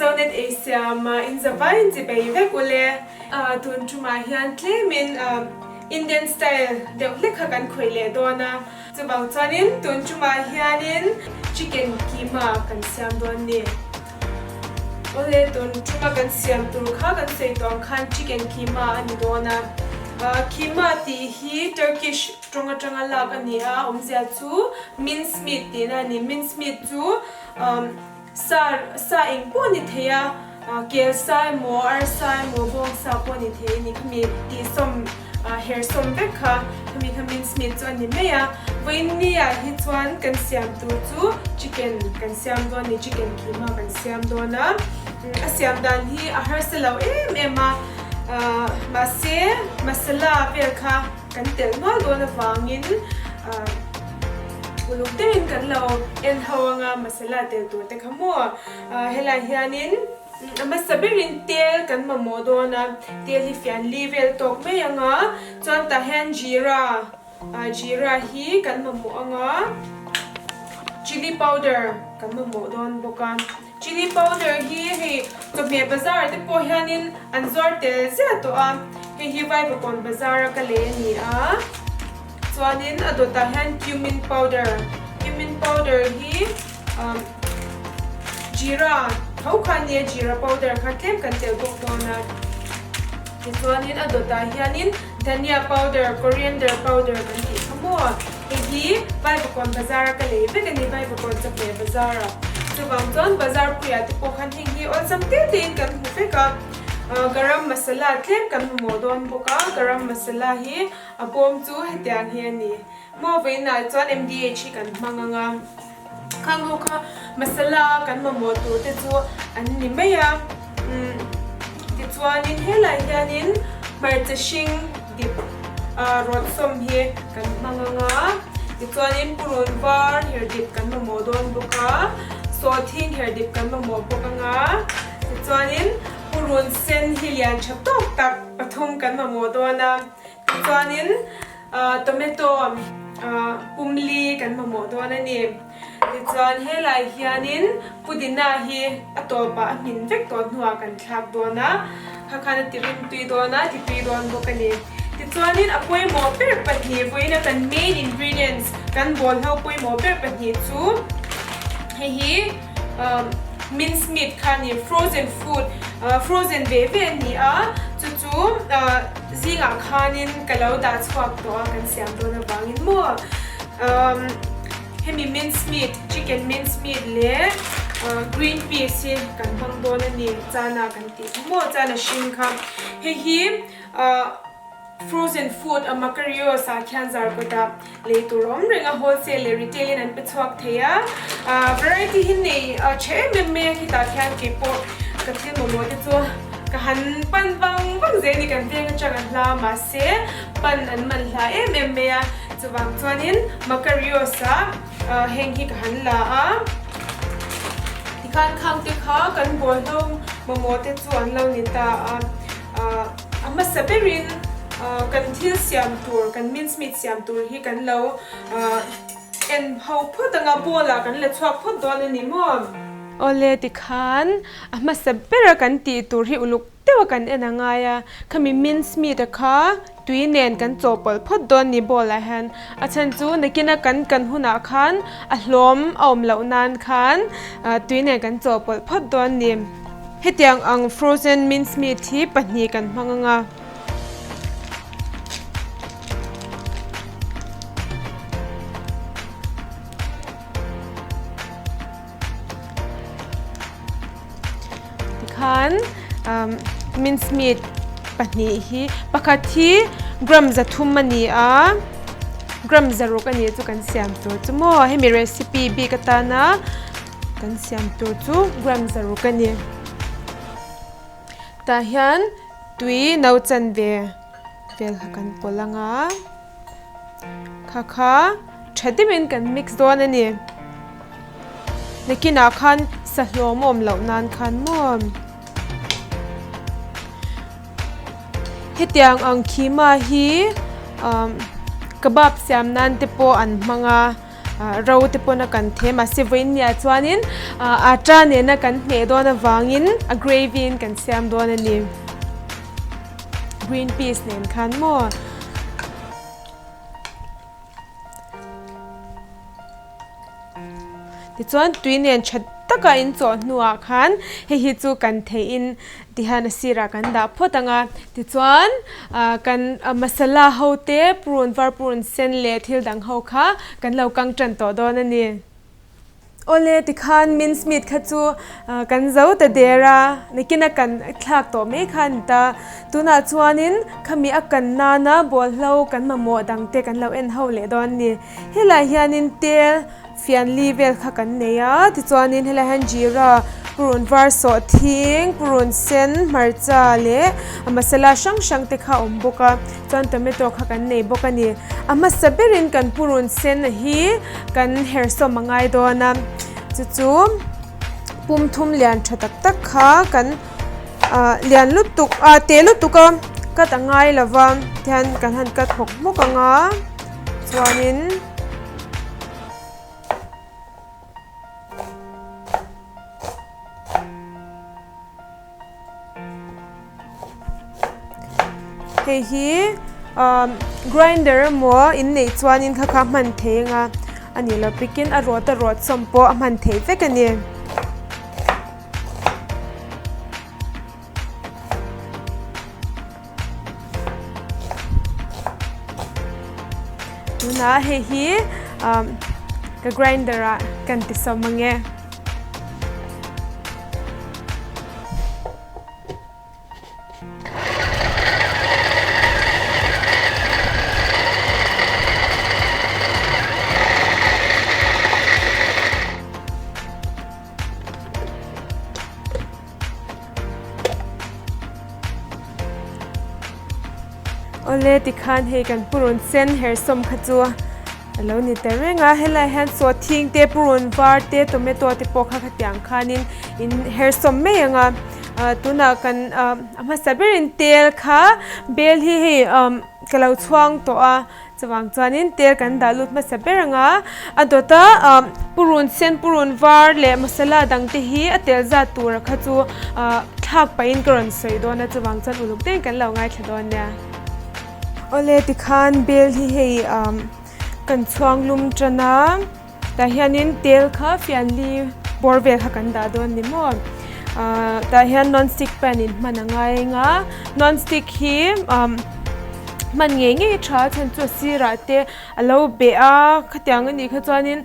Zonet ei siam in zavai in chi bei vek ule. Tun tumah hian tlemin Indian style deuh hlek kha kan khawih leh dawn a. Chuvang chuanin tun tumah hianin chicken keema kan siam dawn ni. Awle tun tuma kan siam tur kha kan sawi tawh ang khan chicken keema a ni dawn a. Keema tih hi Turkish tawng atanga lak a ni a, awmzia chu mince meat tihna a ni. Mince meat chu Sa sa eng pawh a ni thei a, kel sa emaw, arsa emaw, bawng sa pawh a ni thei a ni. Khami tihsawm hersawm vek kha khami kha mince meat chu a ni mai a. Vawiin ni ah hi chuan kan siam tur chu chicken kan siam dawn a ni, chicken keema kan siam dawn a. A siam dan hi a harsa lo em em a, mahse masala vel kha kan telh nual dawn avangin uluk deuhin kan lo en ho anga masala tel tur te kha maw helai hianin a hmasa berin tel kan mamawh dawn a tel hi fian li vel tawk mai anga chuan tah hian jeera jeera hi kan mamawh anga chilli powder kan mamawh dawn bawk a. Chilli powder hi hei chawhmeh bazar te pawh hianin an zuar tel ziah tawh a, hei hi Vaivakawn bazar a ka lei a ni a, chuanin a dawtah hian cumin powder, cumin powder hi umm jeera tho kha a nia jeera powder kha tlem kan telh bawk dawn a, tichuanin a dawtah hianin dhania powder, coriander powder kan tih kha maw. Hei hi Vaivakawn bazar a ka lei vek a ni, Vaivakawn chawhmeh bazar ah. Chuvang chuan bazar puiah te pawh khan heng hi awlsam te tein kan hmu vek a. Garam masala tlem kan hmu mawh dawn bawk a, garam masala hi a bawm chu hetiang hi a ni. Maw vawiinah chuan MDH hi kan hmang ang a. Khang ho kha masala kan mamawh tur te chu an ni mai a, tichuanin helai hianin hmarcha hring dip rawt sawm hi kan hmang ang a, tichuanin purun var her dip kan mamawh dawn bawk a, sawhthing her dip kan mamawh bawk ang a, tichuanin purun sen hi lian tha tawk tak pathum kan mamawh dawn a, tichuanin. Tomato pumli kan mamawh dawn a ni. Tichuan helai hianin pudina hi a tawpah a hmin vek tawh hnuah kan thlak dawn a, kha khan a ti rimtui dawn a, ti tui dawn bawk a ni. Tichuanin a pawimawh ber pahnih vawiina kan main ingredients kan bawlhlo pawimawh ber pahnih chu hei hi mince meat kha a ni, frozen food, frozen ve ve a ni a, chu chu. Zingah khanin ka lo dah chhuak tawh a, kan siam dawn avangin maw hemi mince meat, chicken mince meat leh green peas hi kan hmang dawn a ni, chana kan tih kha maw, chana hring kha. Hei hi frozen food a Makarios ah khian Zarkawtah lei tur awm reng a, wholesale leh retail in an pe chhuak thei a, variety hi nei tha em em mai a, khitah khian keipawh ka thil mamawh te chu ka han pan vang vang zel a ni, kan veng atang a hla mahse pan an man hla em em mai a, chuvang chuanin Makarios ah heng hi ka han la a, tikhan khang te kha kan bawlhlo mamawh te chu an lo ni ta a. A hmasa berin kan thil siam tur, kan mince meat siam tur hi kan lo en ho phawt ang a, bowl ah kan la chhuak phawt dawn a ni maw? Awle tikhan a hmasa bera kan tih tur hi uluk deuh a kan en a ngai a, khami mince meat a kha tui nen kan chawhpawlh phawt dawn ni bowl ah hian, a chhan chu nakina kan kan hunah khan a hlawm a awm loh nan khan tui nen kan chawhpawlh phawt dawn ni. Hetiang ang frozen mince meat hi pahnih kan hmang ang a. Tikhan mince meat pahnih hi pakhat hi gram 300 a ni a, gram 600 a ni chu kan siam tur chu maw hemi recipe bik atana Kan siam tur chu gram 600 a ni. Tah hian tui no chanve vel kha kan pawlh ang a, kha kha tha deuhin kan mix dawn a ni. Nakinah khan sa hlawm a awm loh nan khan maw. Hetiang ang khima hi kebab siam nan te pawh an hmang a. Ro te pawn a kan thei a mahse vawiin nia chuanin atta nena kan hmeh dawn avangin a gravy in kan siam dawn a ni. Green peas nen khan maw. Tichuan tui nen tha taka in chawh hnuah khan hei hi chu kan theihin tihian a sirah kan dah phawt ang a, tichuan ah kan masala ho te purun var purun sen leh thil dang ho kha kan lo kang tan tawh dawn a ni. Awle tikhan mince meat kha chu kan zo ta der a, nakina kan thlak tawh mai kha a ni ta. Tunah chuanin khami a kan nana bawlhlo kan mamawh dang te kan lo en ho leh dawn a ni. Helai hianin tel fian li vel kha kan nei a, tichuanin helai hian jeera, purun var sawh thing, purun sen, hmarcha leh masala hrang hrang te kha a awm bawk a, chuan tomato kha kan nei bawk a ni. A hmasa berin kan purun sen hi kan hersawm a ngai dawn a, chu chu pum thum lian tha tak tak kha kan ah lian lutuk ah te lutuk a cut a ngai lo va tihian kan han cut hawk hmawk ang a. Chuanin hei hi umm grinder emaw in neih chuanin kha kha hman thei anga a nih loh pikin a rawt a rawt sawm pawh a hman theih vek a ni. Tunah hei hi ka grinder ah kan ti sawm ange. Awle tikhan hei kan purun sen hersawm kha chu a lo ni ta reng a helai hian sawhthing te purun var te tomato te pawh kha khatiang khanin in hersawm mai ang a ah tunah kan ah a hmasa berin tel kha bel hi hei ah ka lo chhuang tawh a. Chuvang chuanin tel kan dah lut hmasa ber ang a, a dawta purun sen, purun var leh masala dang te hi a tel zat tura kha chu thlak pahin ka rawn sawi dawn a, chuvang chuan uluk deuhin kan lo ngaithla dawn nia. Awle tikhan bel hi hei kan chhuang lum tan a, tah hianin tel kha fianli bawr vel kha kan dah dawn ni maw? Tah hian non stick pan in hman a ngai ang a, non stick hi hman ngei ngei tha a chhan chu a sirah te a lo beh a khatiang a nih kha chuanin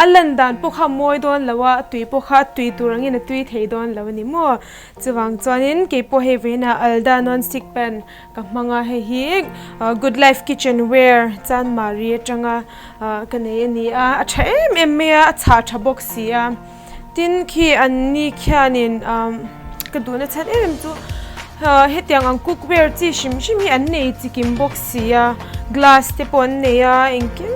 a lan dan pawh kha a mawi dawn lo a, a tui pawh kha a tui tur angin a tui thei dawn lo a ni maw? Chuvang chuanin keipawh hei vawiinah alda non stick pan ka hmang a, hei hi good life kitchen ware chanmari atanga ka nei a ni a, a tha em em mai a, a chhah tha bawk si a. Tin khi an ni khianin ka duhna chhan em em chu hetiang ang cookware chi hrim hrim hi an nei chikim bawk si a, glass te pawh an nei a engkim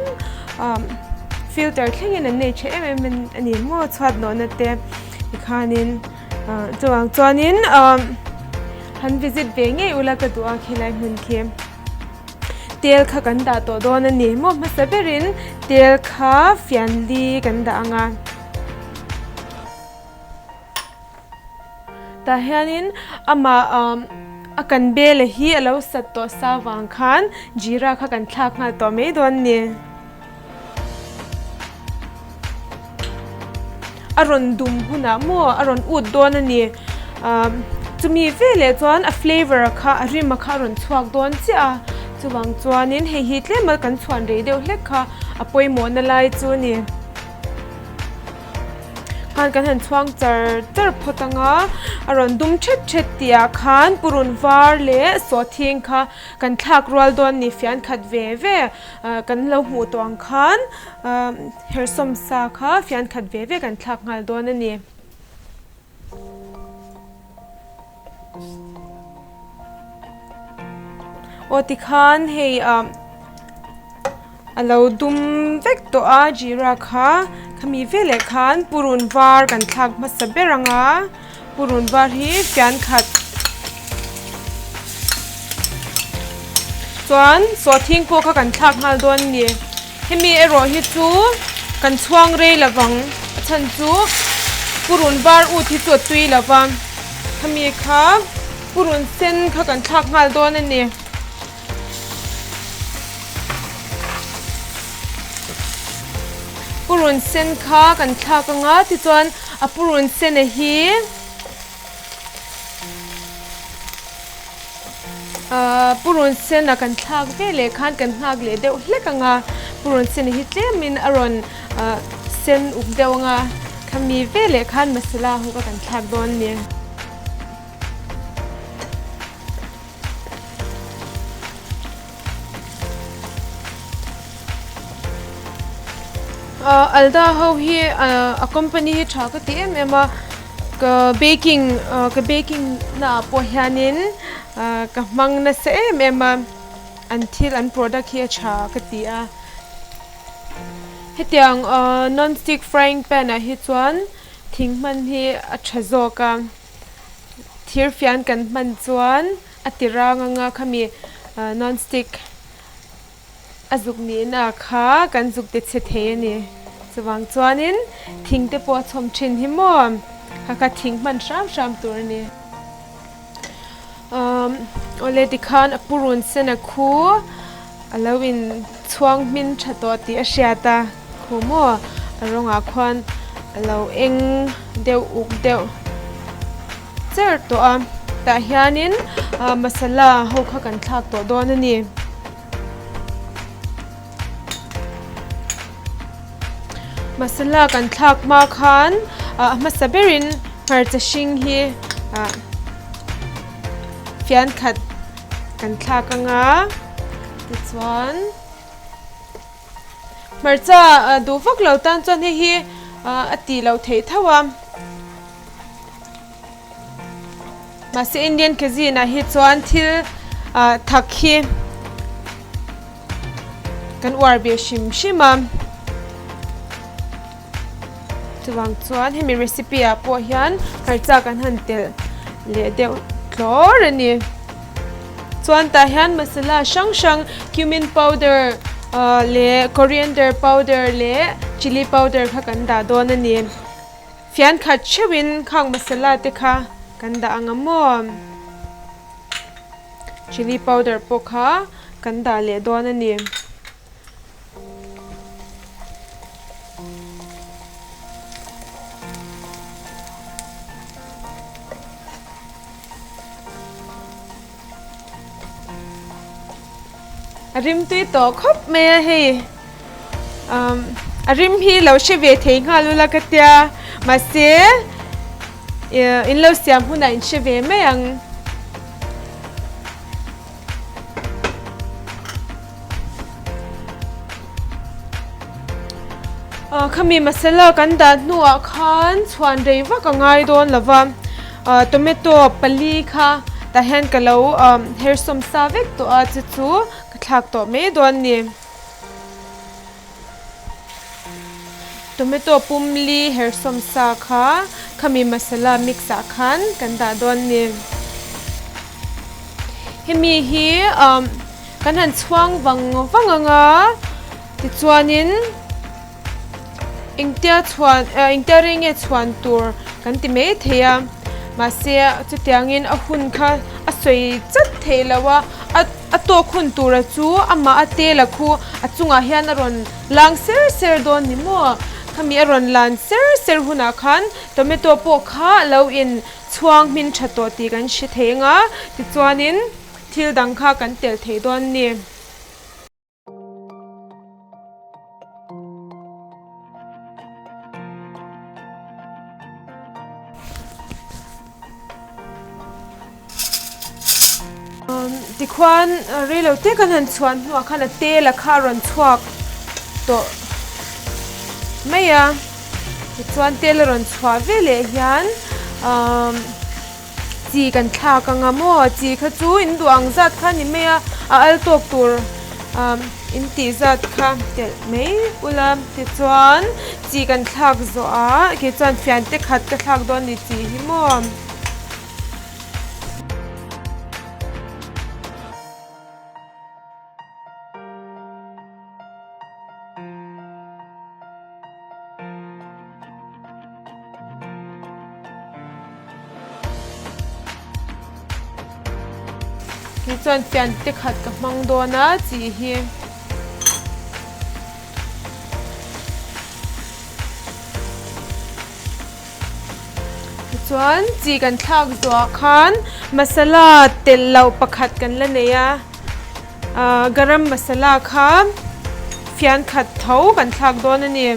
filter thlengin an nei tha em em a ni maw chhuat nawhna te tikhanin chuvang chuanin han visit ve ngei ula ka duh a khilai hmun khi. Tel kha kan dah tawh dawn a ni maw hmasa berin tel kha fian li kan dah ang a. Tah hianin amah a kan bel hi a lo sat tawh sa vang khan jeera kha kan thlak nghal tawh mai dawn a ni. A rawn dum hunah maw a rawn ut dawn a ni. Chumi veleh chuan a flavour kha a rim kha a rawn chhuak dawn chiah a, chuvang chuanin hei hi tlem a kan chhuan rei deuh hlek kha a pawimawhna lai chu a ni. Khan kan han chhuang char char phawt ang a, a rawn dum thet thet tih ah khan purun var leh sawhthing kha kan thlak rual dawn ni fian khat ve ve kan lo hmuh tawh ang khan hersawm sa kha fian khat ve ve kan thlak nghal dawn a ni. Aw tikhan hei ah a lo dum vek tawh a jeera kha khami veleh khan purun var kan thlak hmasa ber ang a purun var hi fian khat chuan sawhthing pawh kha kan thlak nghal dawn a ni. Hemi erawh hi chu kan chhuang rei lovang a chhan chu purun var ut hi chu a tui lova khami kha purun sen kha kan thlak nghal dawn a ni. Purun sen kha kan thlak anga tichuan a purun sen a hi Ahh purun sen a kan thlak ve leh khan kan nghak leh deuh hlek ang a, purun sen hi tlemin a rawn ahh sen uk deuh ang a, khami ve leh khan masala ho kha kan thlak dawn a ni. Ahh Alda ho hi ahh a company hi tha ka ti em em a ka baking ahh ka baking na ah pawh hianin ahh ka hmang nasa em em a an thil an product hi a tha ka ti a hetiang ahh non stick frying pan ah hi chuan thing hman hi a tha zawk a thir fian kan hman chuan a ti rang anga khami ahh non stick A zuk nihna kha kan zuk ti chhe thei a ni. Chuvang chuanin thing te pawh a chhawm thin hi maw? Kha kha thing hman hram hram tur a ni. Umm awle tikhan a purun sen a khu a lo in chhuang hmin tha tawh tih a hriat a khu maw? A rawngah khuan a lo eng deuh uk deuh. Cher tawh a, tah hianin masala ho kha kan thlak tawh dawn a ni. Masala kan thlak hma khan a hmasa berin hmarcha hring hi fian khat kan thlak anga tichuan hmarcha duh vak lo tan chuan hei hi a tih loh theih tho a. Mahse Indian cuisine ah hi chuan thil ah thak hi kan uar ve hrim hrim a chuvang chuan hemi recipe ah pawh hian hmarcha kan han telh leh deuh tlawr a ni chuan tah hian masala hrang hrang cumin powder ah leh coriander powder leh chilli powder kha kan dah dawn a ni. Fian khat theuhin khang masala te kha kan dah ang a maw? Chilli powder pawh kha kan dah leh dawn a ni. A rim tui tawh khawp mai a hei umm a rim hi lo hre ve thei nghal ula ka tia mahse ih in lo siam hunah in hre ve mai ang. Ah khami masala kan dah hnuah khan chhuan rei vak a ngai dawn lo va ah tomato pali kha tah hian ka lo ah her sawm sa vek tawh a chu chu ka thlak tawh mai dawn a ni tomato pumli her sawm sa kha khami masala mix ah khan kan dah dawn a ni hemi hi ah Kan han chhuang vang vang ang a, tichuanin engtia chhuan eh engtia rei nge chhuan tur kan ti mai thei a, mahse chutiangin a hun kha a sawi chat theih loh a, a a tawk hun tura chu amah a tel a khu a chungah hian a rawn lang ser ser dawn ni maw, khami a rawn lan ser ser hunah khan tomato pawh kha a lo in chhuang hmin tha tawh tih kan hre thei ang a, tichuanin. Thil dang kha kan tel thei dawn ni. Tikhuan reilo te kan han chhuan hnuah khan a tel a kha a rawn chhuak tawh mai a tichuan tel a rawn chhuah veleh hian Chi kan thlak anga maw? Chi kha chu in duh ang zat kha a ni mai a, a al tawk tur umm in tih zat kha telh mai ula tichuan chi kan thlak zawh ah kei chuan fian te khat ka thlak dawn a ni chi hi maw. Kei chuan fian te khat ka hmang dawn a chi hi. Tichuan chi kan thlak zuah khan masala telh loh pakhat kan la nei a, ah garam masala kha fian khat tho kan thlak dawn a ni.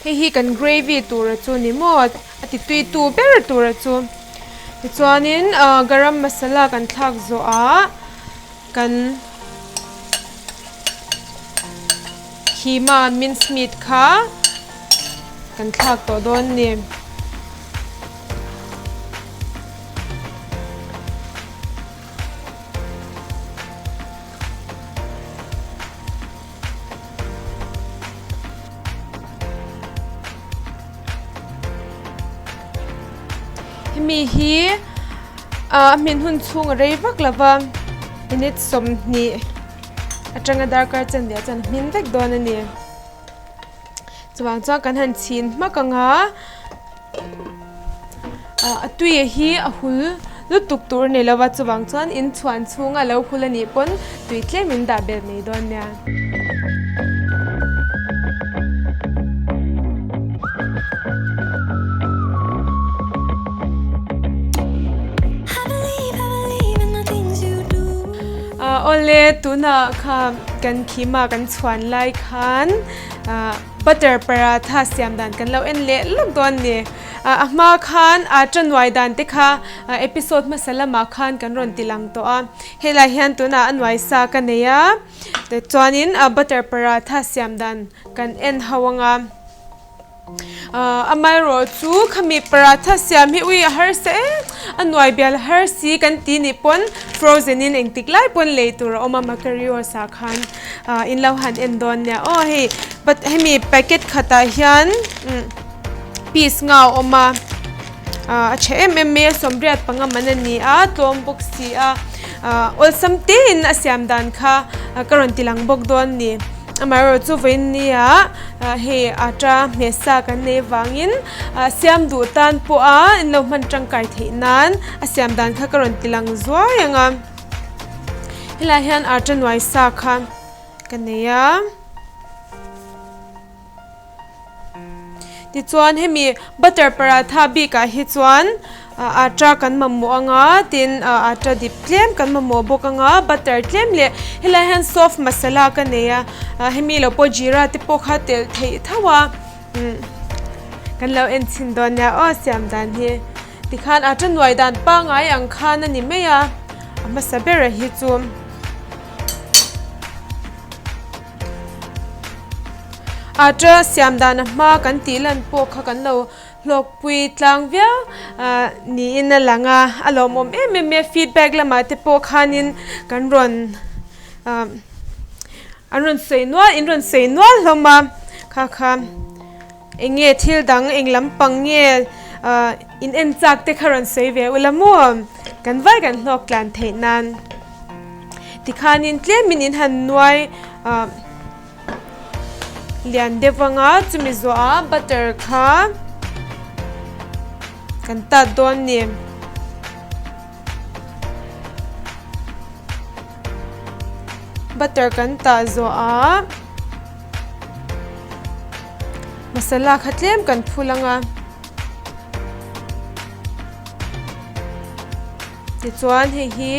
Hei hi kan gravy tura chu ni maw a ti tui tu ber tura chu tichuanin ah garam masala kan thlak zawh ah kan khima mince meat kha kan thlak tawh dawn a ni. Hemi hi ah a hmin hun chhung a rei vak lo va minute 20 atanga darkar chanve ah chuan a hmin vek dawn a ni chuvang chuan kan han chhin hmak ang a ah a tui hi a hul lutuk tur a ni lo va chuvang chuan in chhuan chhunga lo hul a nih pawn tui tlem in dah belh mai dawn nia. Ah awle tunah kha kan khima kan chhuan lai khan ah butter paratha siam dan kan lo en leh lawk dawn a ni. A hma khan a tanuai dan te kha episode hmasa lamah khan kan rawn ti lang tawh a, helai hian tunah a nuai sa ka nei a, tichuanin butter paratha siam dan kan en ho anga, amaherawh chu khami paratha siam hi ui a harsa em a nuai bial har si kan ti nih pawn frozen in engtik lai pawn lei tur a awm a makarios ah khan in lo han en dawn nia aw hei but hemi packet khatah hian. Piece nga a awm a ah a tha em em mai a 85 man a ni a tlawm bawk si a ah awlsam te in a siam dan kha ka rawn ti lang bawk dawn a ni amaherawh chu vawiin nia hei atta hmehsa kan nei vangin ah siam duh tan pawha in lo hman tangkai theih nan a siam dan kha ka rawn ti lang zuai ang a helaiah hian atta nuai sa kha ka nei a. Tichuan hemi butter paratha bikah hi chuan atta kan mamawh anga tin atta dip tlem kan mamawh bawk anga butter tlem leh helai hian soft masala ka nei a hemi lo pawh jeera te pawh kha telh theih tho a kan lo en chhin dawn nia aw siam dan hi tikhan atta nuai dan pangngai ang khan a ni mai a a hmasa ber hi chu. Atta siam dan a hma kan tih lan pawh kha kan lo hlawkpui tlang viau niin a lang a, a lawmawm em em mai a, feedback lamah te pawh khanin kan rawn an rawn sawi nual in rawn sawi nual hlawm a, kha kha eng nge thil dang eng lampang nge in en chak te kha rawn sawi ve ula maw kan vai kan hlawk tlan theih nan. Tikhanin tlemin in han nuai ah lian deuh anga chumi zawhah butter kha kan tat dawn a ni. Butter kan tah zawhah masala kha tlem kan phul anga. Tichuan hei hi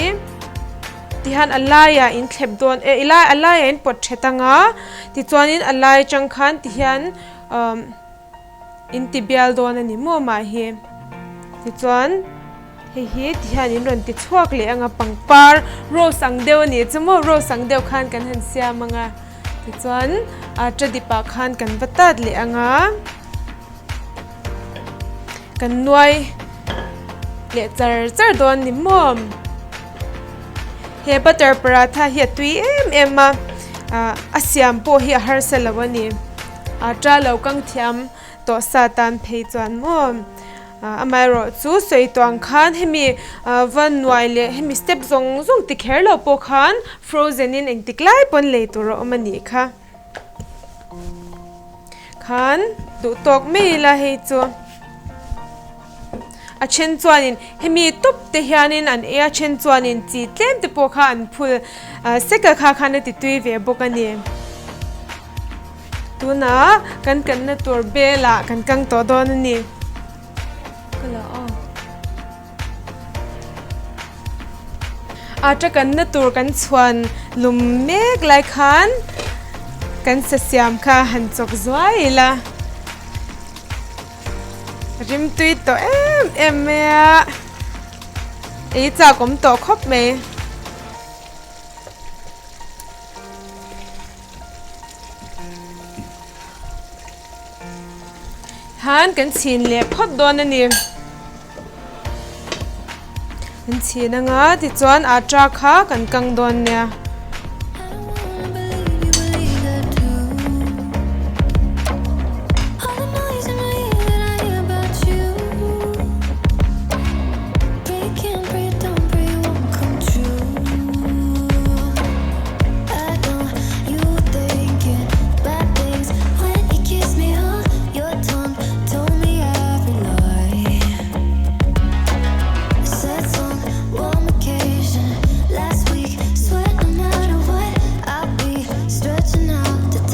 tihian a laiah in thlep dawn e i lai a laiah in pawt that anga tichuanin a lai atang khan tihian umm in ti bial dawn a ni maw mah hi tichuan hei hi tihian in rawn ti chhuak leh anga pangpar rose ang deuh a nih chu maw rose ang deuh khan kan han siam anga tichuan atta dip ah khan kan va tat leh anga. Kan nuai leh char char dawn ni maw? He butter paratha hi a tui em em a, ah a siam pawh hi a harsa lo a ni. Atta lo kang thiam tawh sa tan phei chuan maw? Amaherawh chu sawi tawh ang khan hemi va nuai leh hemi step zawng zawng ti kher lo pawh khan frozen in engtik lai pawn lei tur a awm a nih kha. Khan duh tawk mai ila hei chu a then chuanin hemi tawp te hianin an ei a then chuanin chi tlem te pawh kha an phul sek a kha khan a ti tui ve bawk a ni. Tunah kan kanna tur belah kan kang tawh dawn a ni. Ka la a. Aṭa kanna tur kan chhuan lum mek lai khan kan sa siam kha han chawk zuai ila. Rimtui tawh em em mai a, ei chak awm tawh khawp mai. Han kan chhin leh phawt dawn a ni. Kan chhin anga tichuan atta kha kan kang dawn nia.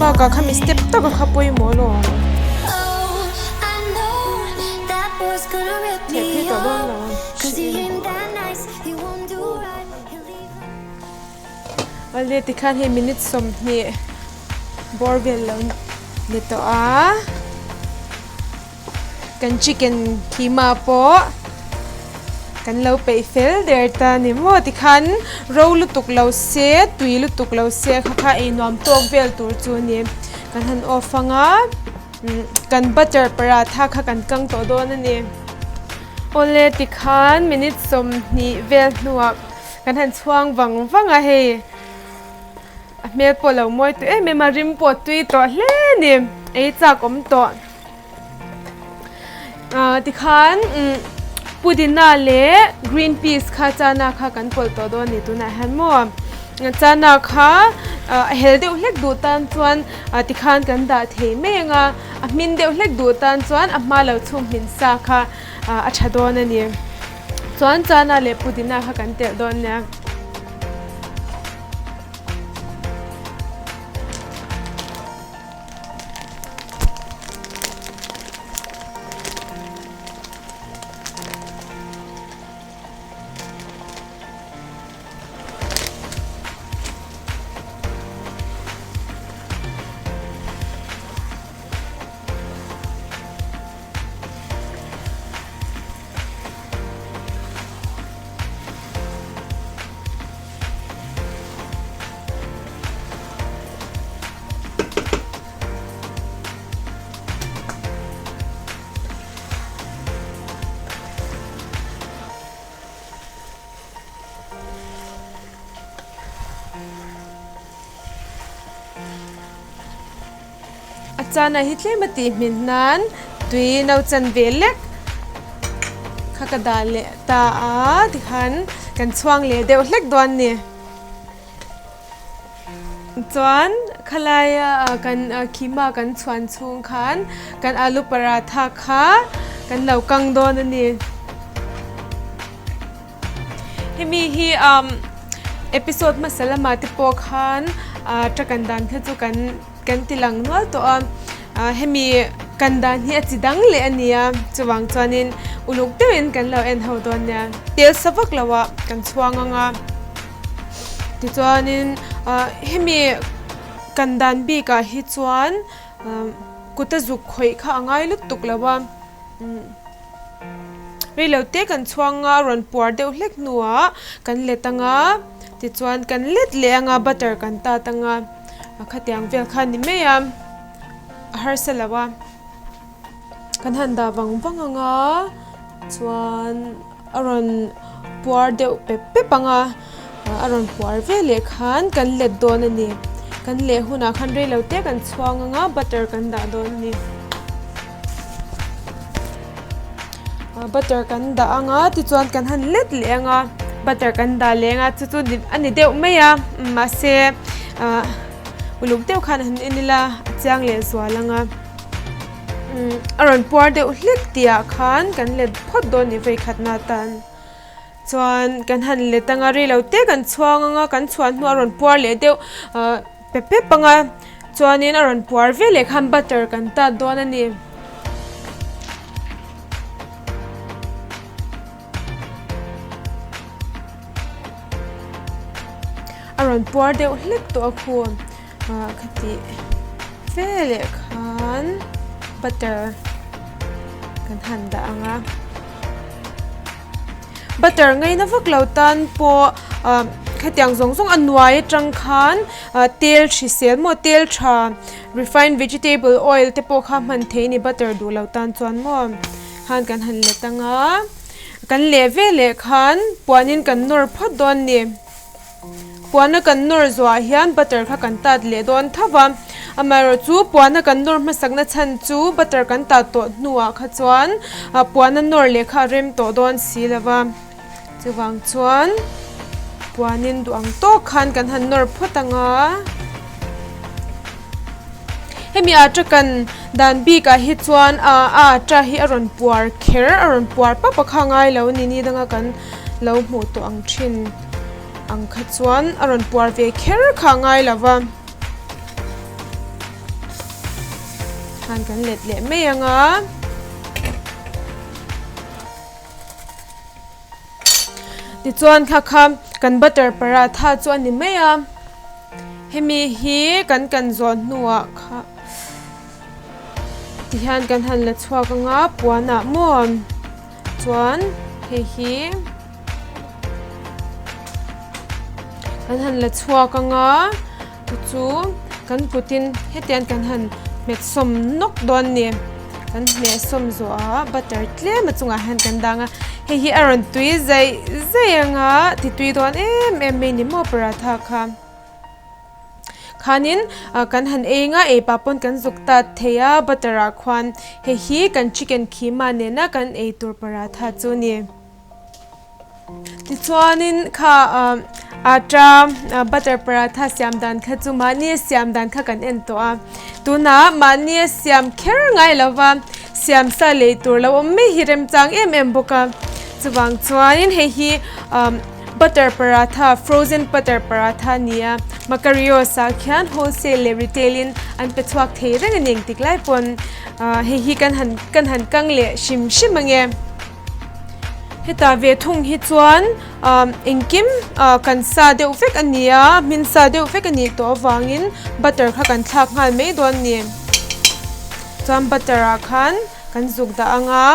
Bakah khami step taka kha pawimawh alawm. Theh phei tawh dawn lo ang. Awle tikhan hei minute 20 bawr vel lo ni tawh a kan chicken keema pawh kan lo peih fel der ta ni maw tikhan ro lutuk lo se tui lutuk lo se kha kha ei nuam tawk vel tur chu a ni kan han off anga kan butter paratha kha kan kang tawh dawn a ni awle tikhan minute 20 vel hnuah. Kan han chhuang vang vang a hei a hmel pawh lo mawi tawh em em a rim pawh tui tawh hle a ni ei chak awm tawh ah tikhan umm pudina leh green peas kha chana kha kan pawlh tawh dawn a ni tunah hian maw chana kha ah a hel deuh hlek duh tan chuan ah tikhan kan dah thei mai ang a a hmin deuh hlek duh tan chuan a hma lo chhum hmin sa kha ah a tha dawn a ni. Chuan chana leh pudina kha kan telh dawn nia. A chana hi tlem a tih hmin nan tui no chan ve lek kha ka dah leh ta a tikhan kan chhuang leh deuh hlek dawn a ni. Chuan khalaia kan khima kan chhuan chhung khan kan alu paratha kha kan lo kang dawn a ni. Hemi hi episode hmasa lamah te pawh khan takan dan kha chu kan kan ti lang nual tawh a hemi kan dan hi a chi dang leh a ni a chuvang chuanin uluk deuhin kan lo en ho dawn nia tel sa vak lo ah kan chhuang ang a tichuanin hemi kan dan bikah hi chuan kuta zuk khawih kha a ngai lutuk lo a. Reilo te kan chhuang a rawn puar deuh hlek hnuah kan let anga tichuan kan let leh anga butter kan tat anga khatiang vel kha a ni mai a a harsa lo a kan han dah vang vang anga chuan a rawn puar deuh pep pep anga a rawn puar veleh khan kan let dawn a ni kan leh hunah khan reilo te kan chhuang anga butter kan dah dawn a ni. Butter kan dah ang a tichuan kan han let leh ang a butter kan dah leh ang a chu chu a ni deuh mai a mahse ah uluk deuh khan han en ila a chiang leh zual ang a. A rawn puar deuh hlek tih ah khan kan let phawt dawn ni vawikhatna atan chuan kan han let anga rei lo te kan chhuang anga kan chhuah hnuah a rawn puar leh deuh ah pep pep anga chuanin a rawn puar ve leh khan butter kan tat dawn a ni. A rawn puar deuh hlek tawh a khu. Ah ka tih veleh khan butter kan han dah ang a butter ngaina vak lo tan pawh ah khatiang zawng zawng a nuai atang khan ah tel hrisel maw tel tha refined vegetable oil te pawh kha hman theih a ni butter duh lo tan chuan maw khan kan han let ang a kan leh veleh khan puanin kan nawr phawt dawn a ni. Puana kan nawr zuah hian butter kha kan tat leh dawn tho va, amaherawhchu puana kan nawr hmasakna chhan chu butter kan tat tawh hnuah kha chuan puana nawr leh kha a rem tawh dawn si lo va, chuvang chuan puanin duh ang tawk khan kan han nawr phawt ang a. Hemi atta kan dan bikah hi chuan a atta hi a rawn puar kher a rawn puar pap a kha ngai lo ni ni danga kan lo hmuh tawh ang thin. Ang kha chuan a rawn puar ve kher kha a ngai lo va. Khan kan let leh mai ang a. Tichuan kha kha kan butter paratha chu a ni mai a. Hemi hi kan kan zawh hnuah kha tihian kan han la chhuak ang a puanah maw. Chuan hei hi kan han la chhuak ang a chu chu kan kutin hetiang kan han hmet sawm nawk dawn a ni kan hmeh sawm zawh a butter tlem a chungah hian kan dang a hei hi a rawn tui zaih zaih ang a ti tui dawn em em mai ni maw paratha kha. Khanin kan han ei nga ei pah pawn kan zuk tat thei a butter ah khuan hei hi kan chicken khima nena kan ei tur paratha chu a ni. Tichuanin kha atta butter paratha siam dan kha chu mahni a siam dan kha kan en tawh a tunah mahni a siam kher ngai lova siam sa lei tur lo awm mai hi remchang em em bawk a chuvang chuanin hei hi. Butter paratha, frozen butter paratha a ni a, Makarios ah khian wholesale leh retail in an pe chhuak thei reng a ni engtik lai pawn hei hi kan han kan han kang leh hrim hrim ang e. Hetah ve thung hi chuan engkim kan sa deuh vek a ni a, hmin sa deuh vek a nih tawh avangin butter kha kan thlak nghal mai dawn a ni. Chuan butter ah khan kan zuk dah ang a.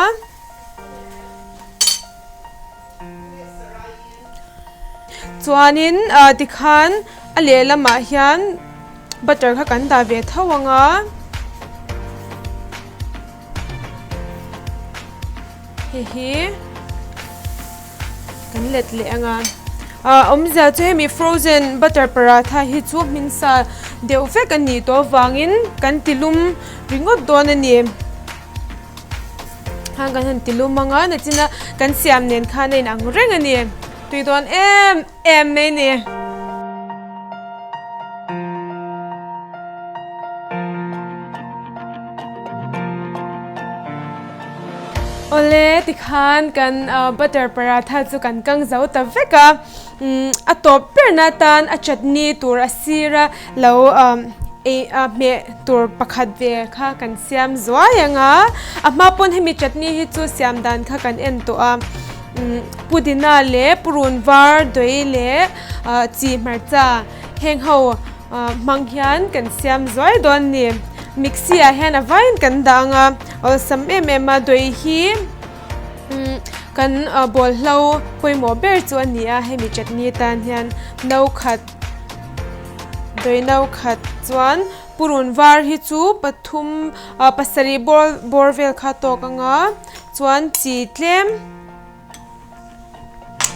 Chuanin ah tikhan a lehlamah hian butter kha kan dah ve tho ang a hei hi kan let leh ang a ah awmzia chu hemi frozen butter paratha hi chu hmin sa deuh vek a nih tawh avangin kan ti lum ringawt dawn a ni. Khan kan han ti lum ang a nachina kan siam nen khan a inang reng a ni tui dawn em em mai ni. Awle tikhan kan butter paratha chu kan kang zo ta vek a a tawp berna atan a chutney tur a sir a lo ei a hmeh tur pakhat ve kha kan siam zuai ang a a hma pawn hemi chutney hi chu siam dan kha kan en tawh a pudina leh purun var dawi leh ah chi hmarcha heng ho ah hmang hian kan siam zuai dawn a ni mixie ah hian a vaiin kan dah ang a awlsam em em a dawi hi kan bawlhlo pawimawh ber chu a ni a hemi chutney atan hian no khat dawi no khat chuan purun var hi chu pathum ah pasarih bawr bawr vel kha a tawk ang a chuan chi tlem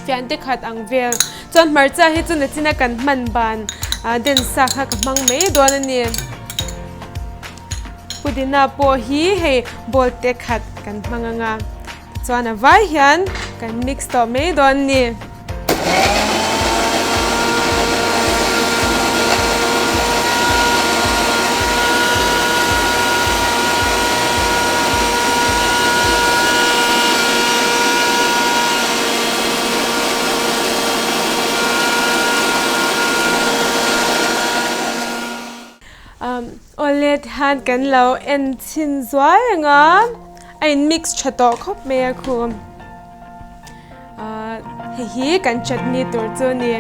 fian te khat ang vel chuan hmarcha hi chu nachina kan hman ban ah den sa kha ka hmang mai dawn a ni pudina pawh hi hei bowl te khat kan hmang ang a tichuan a vai hian kan mix tawh mai dawn a ni. Awle tihian kan lo en chhin zuai ang a, a in mix tha tawh khawp mai a khu. Hei hi kan chutney tur chu a ni.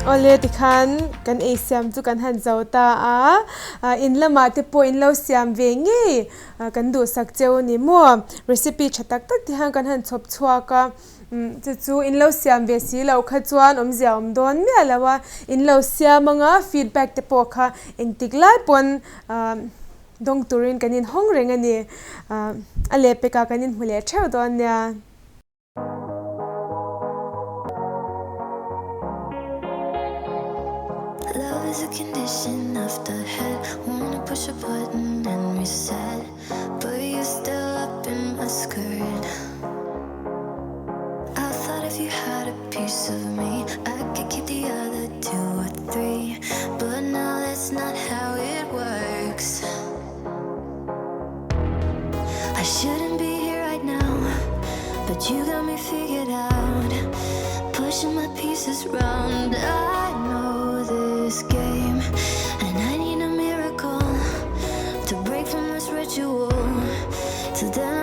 Awle tikhan kan ei siam chu kan han zo ta a, in lamah te pawh in lo siam ve ngei kan duhsak cheu a ni maw? Recipe tha tak tak te hian kan han chhawp chhuak a. Umm chu chu in lo siam ve si loh kha chuan awmzia awm dawn miah lo a, in lo siam anga feedback te pawh kha engtik lai pawn ah dawng turin kan inhawng reng a ni. Ah a lehpekah kan inhmu leh theuh dawn nia. Love is a condition of the head Wanna push a button and reset But you're still up in my skirt I thought if you had a piece of me I could keep the other two or three But now that's not how it works I shouldn't be here right now But you got me figured out Pushing my pieces round I know this game And I need a miracle To break from this ritual Till then.